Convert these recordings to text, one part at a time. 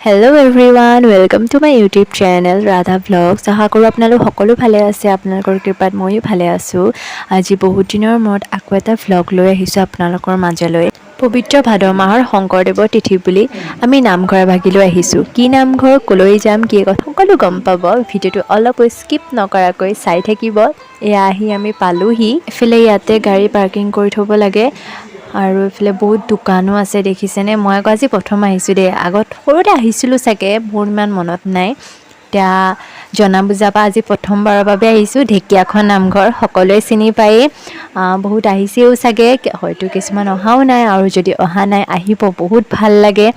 Hello everyone, welcome to my YouTube channel Radha vlogs. আশা কৰোঁ আপোনালোক সকলো ভালে আছে। আপোনালোকৰ কৃপাত ময়ো ভালে আছোঁ। আজি বহুত দিনৰ মূৰত আকৌ এটা ভ্লগ লৈ আহিছোঁ আপোনালোকৰ মাজলৈ। পবিত্ৰ ভাদ মাহৰ শংকৰদেৱৰ তিথি বুলি আমি নামঘৰ ভাগিলৈ আহিছোঁ। কি নামঘৰ, ক'লৈ যাম, কি কথা, সকলো গম পাব। ভিডিঅ'টো অলপো স্কিপ নকৰাকৈ চাই থাকিব। এয়া আহি আমি পালোহি। এইফালে ইয়াতে গাড়ী পাৰ্কিং কৰি থ'ব লাগে আৰু এইফালে বহুত দোকানো আছে, দেখিছেনে? মই আকৌ আজি প্ৰথম আহিছোঁ দেই। আগত সৰুতে আহিছিলোঁ চাগে, মোৰ ইমান মনত নাই। এতিয়া জনা বুজা পৰা আজি প্ৰথমবাৰৰ বাবে আহিছোঁ। ঢেকীয়াখোৱা নামঘৰ সকলোৱে চিনি পায়েই, বহুত আহিছেও চাগে, হয়তো কিছুমান অহাও নাই। আৰু যদি অহা নাই, আহিব, বহুত ভাল লাগে।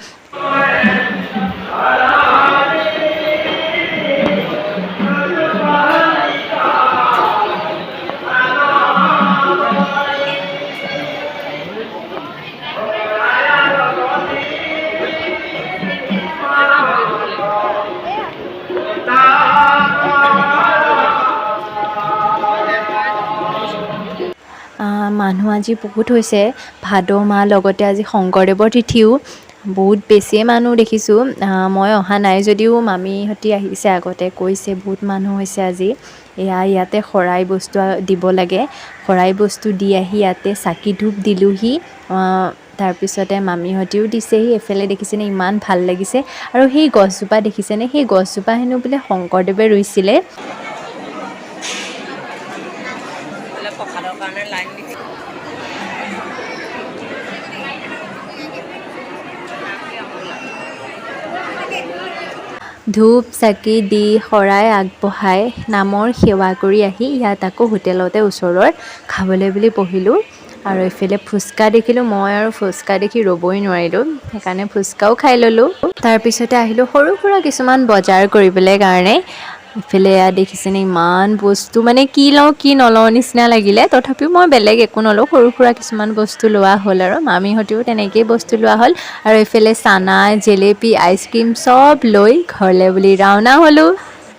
মানুহ আজি বহুত হৈছে। ভাদ মাহ, লগতে আজি শংকৰদেৱৰ তিথিও, বহুত বেছিয়ে মানুহ দেখিছোঁ। মই অহা নাই যদিও মামীহঁতি আহিছে আগতে, কৈছে বহুত মানুহ হৈছে আজি। এয়া ইয়াতে শৰাই বস্তু দিব লাগে। শৰাই বস্তু দি আহি ইয়াতে চাকি ধূপ দিলোঁহি। তাৰপিছতে মামীহঁতেও দিছেহি। এইফালে দেখিছেনে, ইমান ভাল লাগিছে। আৰু সেই গছজোপা দেখিছেনে? সেই গছজোপা হেনো বোলে শংকৰদেৱে ৰুইছিলে। প্ৰসাদৰ কাৰণে লাইন দিছে। ধূপ চাকি দি শৰাই আগবঢ়াই নামৰ সেৱা কৰি আহি ইয়াত আকৌ হোটেলতে ওচৰৰ খাবলৈ বুলি বহিলোঁ। আৰু এইফালে ফুচকা দেখিলোঁ মই, আৰু ফুচকা দেখি ৰ'বই নোৱাৰিলোঁ, সেইকাৰণে ফুচকাও খাই ল'লোঁ। তাৰপিছতে আহিলোঁ সৰু সুৰা কিছুমান বজাৰ কৰিবলৈ কাৰণে। ইফালে এয়া দেখিছেনে, ইমান বস্তু, মানে কি লওঁ কি নলওঁ নিচিনা লাগিলে। তথাপিও মই বেলেগ একো নলওঁ, সৰু সুৰা কিছুমান বস্তু লোৱা হ'ল আৰু মামীহঁতেও তেনেকেই বস্তু লোৱা হ'ল। আৰু এইফালে চানা, জেলেপি, আইচক্ৰীম চব লৈ ঘৰলৈ বুলি ৰাওনা হ'লোঁ।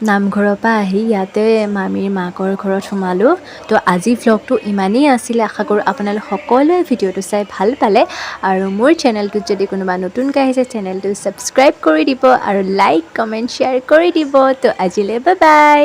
নামঘৰৰ পৰা আহি ইয়াতে মামীৰ মাকৰ ঘৰত সোমালোঁ। তো আজি ভ্লগটো ইমানেই আছিলে। আশা কৰোঁ আপোনালোক সকলোৱে ভিডিঅ'টো চাই ভাল পালে। আৰু মোৰ চেনেলটোত যদি কোনোবা নতুনকৈ আহিছে, চেনেলটো ছাবস্ক্ৰাইব কৰি দিব আৰু লাইক, কমেণ্ট, শ্বেয়াৰ কৰি দিব। তো আজিলৈ বাই বাই।